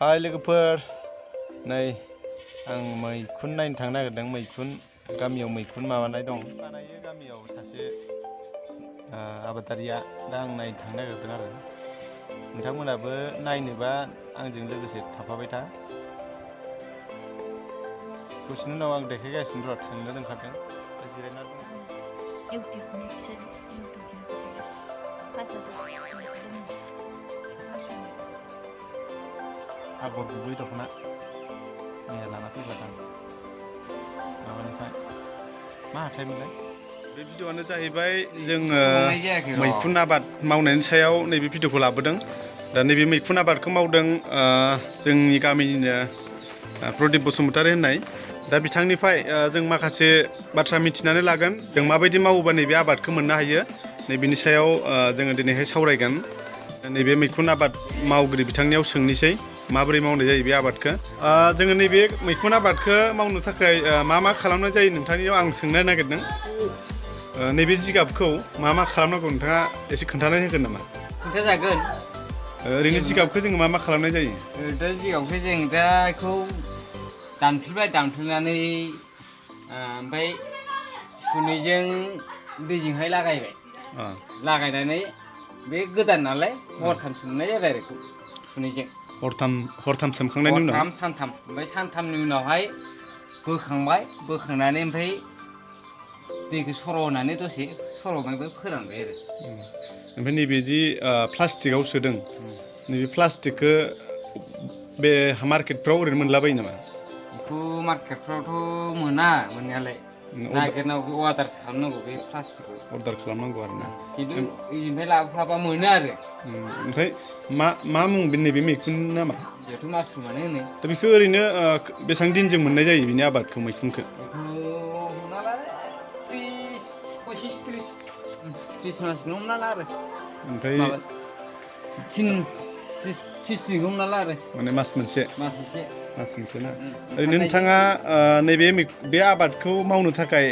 हाय लोगोफोर नै आं मैखुन नायनो थांनो नागिरदों। मैखुन गामियाव मैखुन माबानाय दं बानायो गामियाव सासे आबादारिया। दा आं नायनो थांनो नागिरदों आरो नोंथांमोनाबो नायनोबा आंजों लोगोसे थाफाबाय था। दसेनि उनाव आं देखायगासिनो र' थांनो ओंखारदों जिरायना दं। आगर गुबै दख'ना मैया लाना फैबाय माबानिफ्राय मा हाथायमोनलाय। बे भिडिअ'आनो जाहैबाय जोङो मैखुन आबाद मावनायनि सायाव नैबे भिडिअ'खौ लाबोदों। दा नैबे मैखुन आबादखौ मावदों जोंनि गामिनिनो प्रदीप बसुमतारी होननाय। दा बिथांनिफ्राय जों माखासे बाथ्रा मिथिनानै लागोन जों माबायदि मावोबा नैबे आबादखौ मोननो हायो। नैबेनि सायाव जोङो दिनैहाय सावरायगोन। नैबे मैखुन आबाद मावगिरि बिथांनियाव सोंनोसै माबोरै मावनाय जायो बे आबादखौ। जोङो नैबे मैखुन आबादखौ मावनो थाखाय मा खालामनाय जायो नोंथांनियाव आं सोंनो नागिरदों। नैबे जिगाबखौ मा खालामनांगौ नोंथाङा एसे खोन्थानानै होगोन नामा? खोन्थाजागोन। ओरैनो जिगाबखौ जोङो मा खालामनाय जायो? दा जिगाबखौ जों दा बेखौ दानफ्लेबाय, दानफ्लेनानै ओमफ्राय सुनैजों दैजोंहाय लागायबाय। लागायनानै बे गोदान नालाय हरथाम सोमनाय जाबाय आरो बेखौ सुनैजों। हरथाम सोमखांनायनि उनाव सानथाम ओमफ्राय सानथामनि उनावहाय बोखांबाय। बोखांनानै ओमफ्राय दैखौ सर' होनानै दसे सर'बाय फोरानबाय आरो। ओमफ्राय नैबे जि प्लास्टिकआव सोदों नैबे प्लास्टिकखौ बे मार्केटफ्राव ओरैनो मोनलाबायो नामा? बेखौ मार्केटफ्रावथ' मोना मोननायालाय। नागिरनांगौ, अर्डार खालामनांगौ बे प्लास्टिकखौ। अर्डार खालामनांगौ आरो ना। खिन्थु ओरैनिफ्राय लाबोफाबा मोनो आरो। ओमफ्राय मा मुं नैबे मैखुननि नामा? बेथ' मासरुमानो होनो। दा बेखौ ओरैनो बेसेबां दिनजों मोननाय जायो बिनि आबादखौ, मैखुनखौ? बेखौ हमना ला 30 मासखौनो हमना ला आरो। ओमफ्राय 30 दिनखौ हमना ला आरो। माने मास मोनसे ना? ओरैनो ओमफ्राय नोंथाङा नैबे बे आबादखौ मावनो थाखाय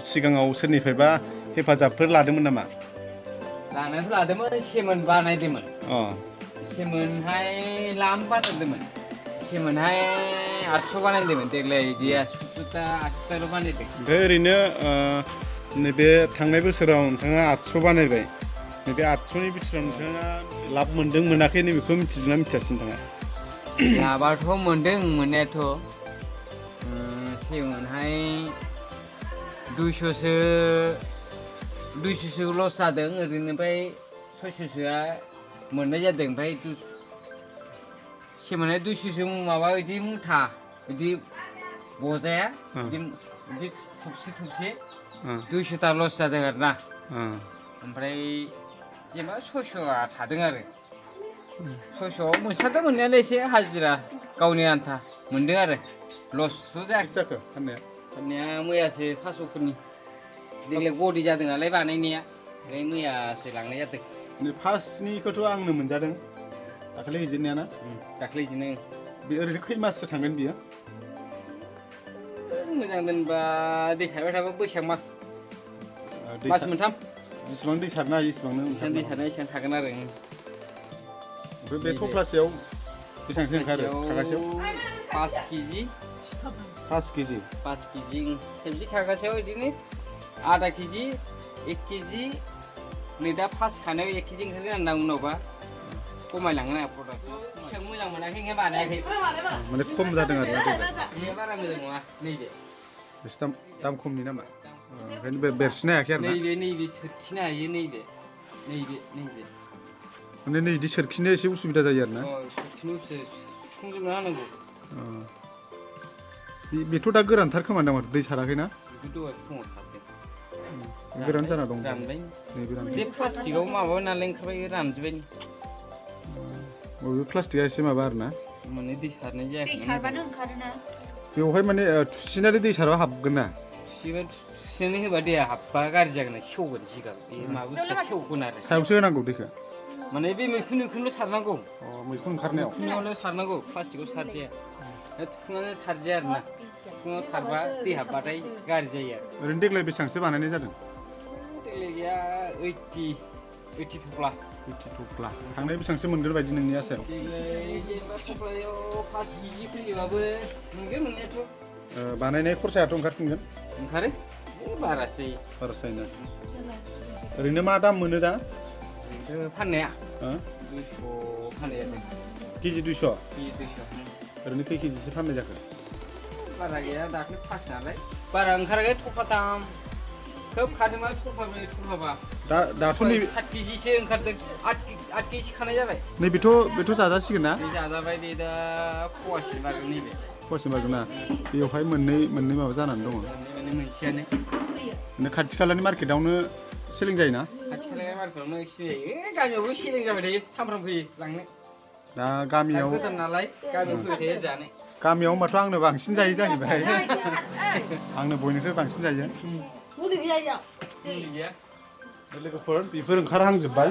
सिगाङाव सोरनिफ्रायबा हेफाजाबफोर लादोंमोन नामा? लानायाथ' लादोंमोन, सेमोन बानायदोंमोन। सेमोनहाय लाम बानायदोंमोन। सेमोनहाय 800 बानायदोंमोन। देग्लाय गैया, 70-80 बानायदों। ओमफ्राय ओरैनो नैबे थांनाय बोसोराव नोंथाङा 800 बानायबाय। नैबे 800नि बिथोराव नोंथाङा लाब मोनदों मोनाखै नैबेखौ मिथिदोंना मिथियासै नोंथाङा? लाबाथ' मोनदों मोननायाथ'। सेमोनहाय 200सो लस जादों ओरैनो। ओमफ्राय 600सोआ मोननाय जादों। ओमफ्राय सेमोनहाय 200सो माबा बिदि मुथा बिदि बजाया बिदि थबसे 200ता लस जादों आरो ना। ओमफ्राय जेनेबा 600आ थादों आरो। 600आव मोनसादों मोननायालाय एसे हाजिरा गावनि आन्था मोनदों आरो। लसथ' जायाखै। फाननाया मैयासो 500फोरनि। देग्लाय गदै जादों नालाय बानायनाया, ओमफ्राय मैयासो लांनाय जादों। फार्स्टनिखौथ' आंनो मोनजादों दाखालि हैजेननायाना? दाखालि बिदिनो। बे ओरैनो खै माससो थांगोन बियो? मोजां दोनबा दै सारबाय थाबा बैसाग मास मोनथाम। जेसेबां दै सारनो हायो एसेबांनो दै सारनाय एसेबां थागोन आरो। ओमफ्राय बे थफ्लासेयाव बेसेबांसो ओंखारो खागासेयाव? 5 केजि। 5 केजि? 5 केजि। खेबसे खागासेयाव बिदिनो आधा केजि, 1 केजि। नै दा फार्स्ट खानायाव 1 केजि ओंखारगोन आरोना, उनावबा खमायलांगोन आरो प्रडाक्टआ। एसेबां मोजां मोनाखै ओंखायनो बानायाखै। माने खम जादों आरो ना? बेयो बारा मोजां नङा नैबे। एसे दाम खमनि नामा? ओंखायनो बेरसिनो हायाखै आरो ना? नैबे सोरखिनो हायो। नैबे माने नै बिदि सोरखिनो एसे उसुबिदा जायो आरो ना? सोरखिनो सुफुंजोबना होनांगौ। बेथ' दा गोरानथार खोमा दां, दै साराखै ना? दहाय फुङाव सारदों। गोरान जाना दं। रानबाय। बे प्लास्टिकआव माबा नालाय ओंखारबाय, रानजोब्बाय। बे प्लास्टिकआ एसे माबा आरो ना? माने दै सारनाय जायाखै। दै सारबानो ओंखारोना? बेवहाय माने थुसिनानै दै सारबा हाबगोन ना? थुसिनानै होबा दैया हाबबा गाज्रि जागोन, सेवगोन जिगाब। बे माबा सेवगोन आरो। सायावसो होनांगौ दैखौ? माने बे मैखुनल' सारनांगौ। मैखुन ओंखारनायाव? मैखुनावल' सारनांगौ, प्लास्टिकआव सारजाया। थुखुनानै सारजाया आरो ना। थुखुनाव सारबा दै हाबबाथाय गाज्रि जायो आरो। ओरैनो देग्लाय बेसेबांसो बानायनाय जादों? देग्लाय गैया 80 थफ्ला। बिदि थफ्ला थांनाय बेसेबांसो मोनगोन बायदि नोंनि आसायाव जेनेबा थफ्लायाव 5 केजि फैयोबाबो मोनगोन मोननायाथ' बानायनाय खरसायाथ' ओंखारफिनगोन ओंखारो बारासो ना ओरैनो मा दाम मोनो दा फाननाया 200 फाननाय जादों केजि 200 केजि 200 ओरैनो खै केजिसो फाननाय जाखो बारा गैया दाख्लै फास नालाय बारा ओंखाराखै थफ्ला दाम खोब खादोंमोन थफ्लाब्रै थफ्लाबा दाथ' नै 7 केजिसो ओंखारदों 8 केजि खानाय जाबाय बेथ' जाजासिगोन ना बे जाजाबाय बे दा फवासे बारगोन नैबे फवासे बारगोन ना बेयावहाय मोननै माबा जानानै दङ मोनसेयानो खाथि खालानि मार्केटावनो सेलिं जायोना खाथि खालानि मार्केटावनो सेलिं जायो गामियावबो सेलिं जाबाय थायो सामफ्रामबो फैयो लांनो दा गामियाव गोदान नालाय गामियाव फैबाय थायो जानो गामियाव होनबाथ' आंनो बांसिन जायो जाहैबाय आंनो बयनिख्रुइ बांसिन जायो मुलि गैया लोगोफोर बेफोर ओंखारहांजोब्बाय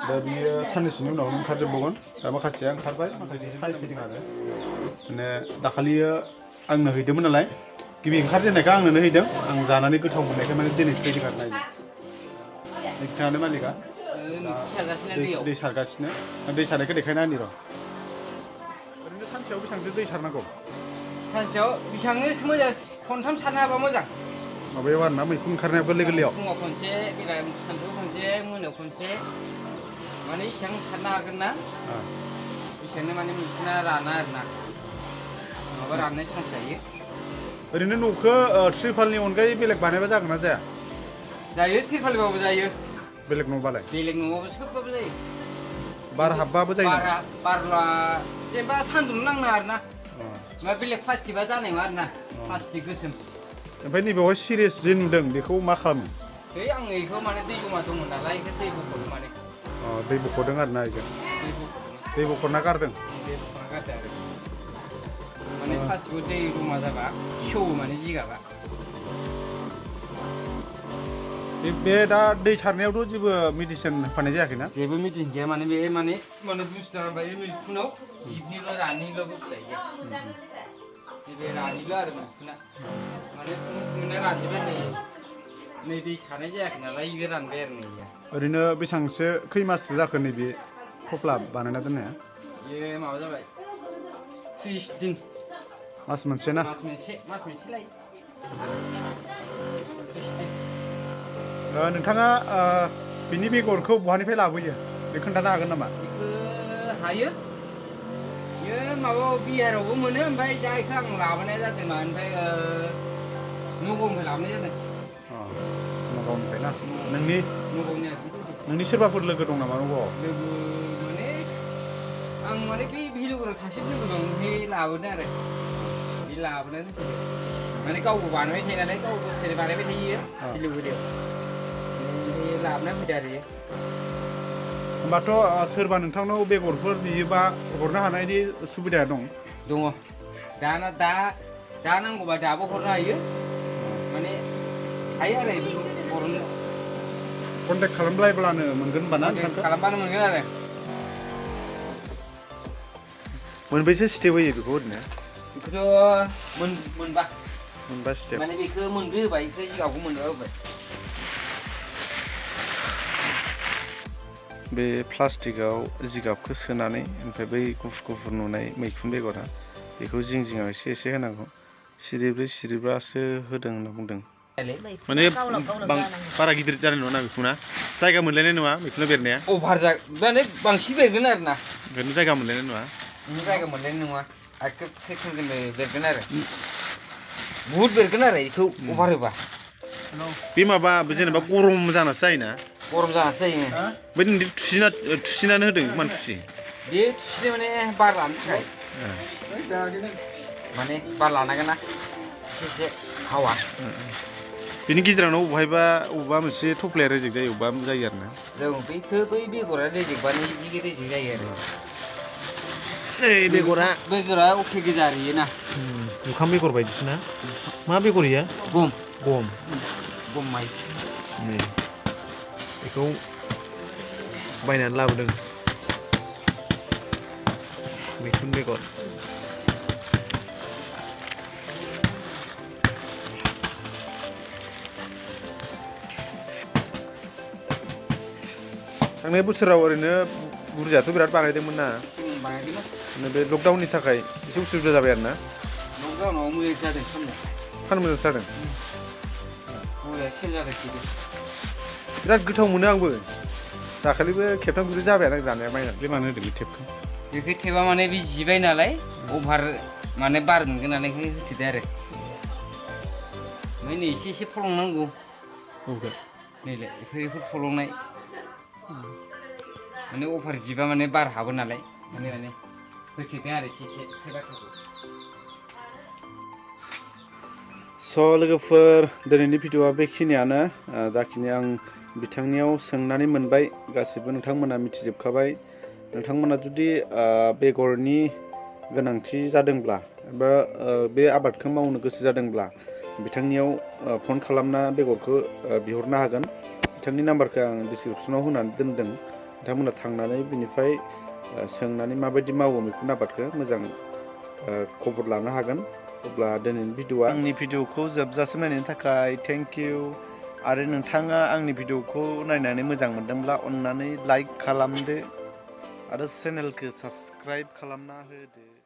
दा बियो साननैसोनि उनावनो ओंखारजोबबावगोन दा माखासेया ओंखारबाय माखासे सायफैदों आरो माने दाखालियो आंनो हैदोंमोन नालाय गिबि ओंखारजेननायखौ आंनोनो हैदों आं जानानै गोथाव मोननायखाय माने दिनै फैदों आरो नायनो नोंथाङानो मालिकआ दै सारगासिनो दै सारनायखौ देखायना होनि र' ओरैनो सानसेयाव बेसेबांसो दै सारनांगौ सानसेयाव बेसेबांनो मोजां खनथाम सारनो हाबा मोजां माबायाव आरो ना मैखुन ओंखारनायाव गोरलै गोरलैयाव फुङाव खनसे सानजौफु खनसे मोनायाव खनसे माने इसेबां सारनो हागोन ना इसेबांनो माने मैखुना राना आरो ना नङाबा राननाय चान्स थायो ओरैनो न'खौ त्रिपालनि अनगायै बेलेग बानायबा जागोन ना जाया जायो त्रिपालबाबो जायो बेलेग न'बालाय बेलेग न'आवबो सोबबाबो जायो बार हाबबाबो जायो बारला जेनेबा सान्दुं नांना आरो ना मा बेलेग प्लास्टिकबा जानाय नङा आरो ना प्लास्टिक गोसोम ओमफ्राय नैबेवहाय सिरियास जे नुदों बेखौ मा खालामो आं बेखौ माने दै जमा दंमोन नालाय बेखौ दै बख'दों माने दै बख'दों आरो ना बेखौ दै बख'ना गारदों दै बख'ना गारदों आरो माने प्लास्टिकआव दै जमा जाबा सेवो माने जिगाबा बे दा दै सारनायावथ' जेबो मेडिसिन होफानाय जायाखैना जेबो मेडिसिन गैया माने बे माने बुस्थुआ ओमफ्राय मैखुनाव जिबनिल' रानिल' बुस्थु लायो बे रानिल' आरो मैखुना माने मैखुना रानजोबबाय नै दै सारनाय जायाखै नालाय बे रानबाय आरो नै ओरैनो बेसेबांसो खै माससो जाखो नैबे थफ्ला बानायना दोननाया बेयो माबा जाबाय 30 दिन मास मोनसे ना मास मोनसे लायो नोंथाङा बिनि बेगरखौ बहानिफ्राय लाबोयो बे खोन्थानो हागोन नामा बेखौ हायो बेयो माबा बिहारावबो मोनो ओमफ्राय दा बेखौ आं लाबोनाय जादों ओमफ्राय नगावनिफ्राय लाबोनाय जादों नगावनिफ्राय ना नोंनि सोरबाफोर लोगो दं नामा नगावआव लोगो माने आं माने बे लोगोनाव सासे लोगो दं बे लाबोदों आरो बे लाबोनानै माने गावबो बानायबाय थायो नालाय गावबो बानायबाय थायो सिलिगुरियाव लाबोना फैदो आरो होमबाथ' सोरबा नोंथांनाव बेगरफोर बियोबा हरनो हानायनि सुबिदाया दं दा नांगौबा दाबो हरनो हायो माने हायो आरो बेखौ हरनो कन्टेक्ट खालामलायब्लानो मोनगोन होनबा ना खालामबानो मोनगोन आरो मोनबेसे स्टेप होयो बेखौ ओरैनो बेखौथ' मोनबा स्टेप माने बेखौ मोनब्रै होबाय बेखौ जिगाबखौ मोनबा होबाय बे प्लास्टिकआव जिगाबखौ सोनानै ओमफ्राय बै गुफुर नुनाय मैखुन बेगरा बेखौ जिं जिङाव एसे होनांगौ सिरिब्रासो होदों होनना बुंदों माने बारा गिदिर जानाय नङा ना मैखुना जायगा मोनलायनाय नङा मैखुना बेरनाया अभार माने बांसिन बेरगोन आरो ना बेरनो जायगा मोनलायनाय नङा जायगा मोनलायनाय नङा एखेबो बेरगोन आरो बुहुद बेरगोन आरो बेखौ अभार होबा बे माबा जेनेबा गरम जानासो जायोना गरम जानासो जायो बै नोंदि थुसिनानै होदों मानो थुसि बे थुसिनाय माने बार लानो थाखाय माने बार लानांगोन ना एसे हावा बेनि गेजेरावनो अबेबा मोनसे थफ्लाया रेजेक्ट जायो अबेबा जायो आरो ना बै बेगरा रेजेक्टबानो रेजेक्ट जायो आरो बेगरा अखे गोजा आरो ना जुखाम बेगर बायदिसोना मा बेगर इयो गम माइ बेखौ बायनानै लाबोदों मैखुन बेगर थांनाय बोसोराव ओरैनो बुरजायाथ' बिराद बानायदोंमोन ना बानायदोंमोन बे लकडाउननि थाखाय एसे उसुबिदा जाबाय आरो ना लकडाउनाव मोजां जादों फाननो मोजां जादों मोजां सेल जादों बिराद गोथाव मोनो आंबो दाखालिबो खेबथाम खेबब्रै जाबायानो आं जानाया बायनानै बे मानो होदों बे टेपखौ बेखौ टेपा माने बे जिबाय नालाय अभार माने बार मोनगोन नालाय होथेदो आरो ओमफ्राय नै एसे फलंनांगौ नैलाय बेफोर फलंनाय माने अभार जिबा माने बार हाबो नालाय माने होथेदों आरो एसे टेपाखौ स' लोगोफोर दिनैनि भिडिअ'आ बेखिनियानो जाखिनि आं बिथांनियाव सोंनानै मोनबाय गासिबो नोंथांमोना मिथिजोबखाबाय नोंथांमोना जुदि बेगरनि गोनांथि जादोंब्ला एबा बे आबादखौ मावनो गोसो जादोंब्ला बिथांनियाव फन खालामना बेगरखौ बिहरनो हागोन बिथांनि नाम्बारखौ आं डिसक्रिपसनाव होनानै दोनदों नोंथांमोना थांनानै बिनिफ्राय सोंनानै माबायदि मावो मैखुन आबादखौ मोजां खबर लानो हागोन अब्ला दिनैनि भिडिअ'आ आंनि भिडिअ'खौ जोबजासिम नायनायनि थाखाय थेंक इउ आरो नोंथाङा आंनि भिडिअ'खौ नायनानै मोजां मोनदोंब्ला अन्नानै लाइक खालामदो आरो चेनेलखौ साबस्क्राइब खालामना होदो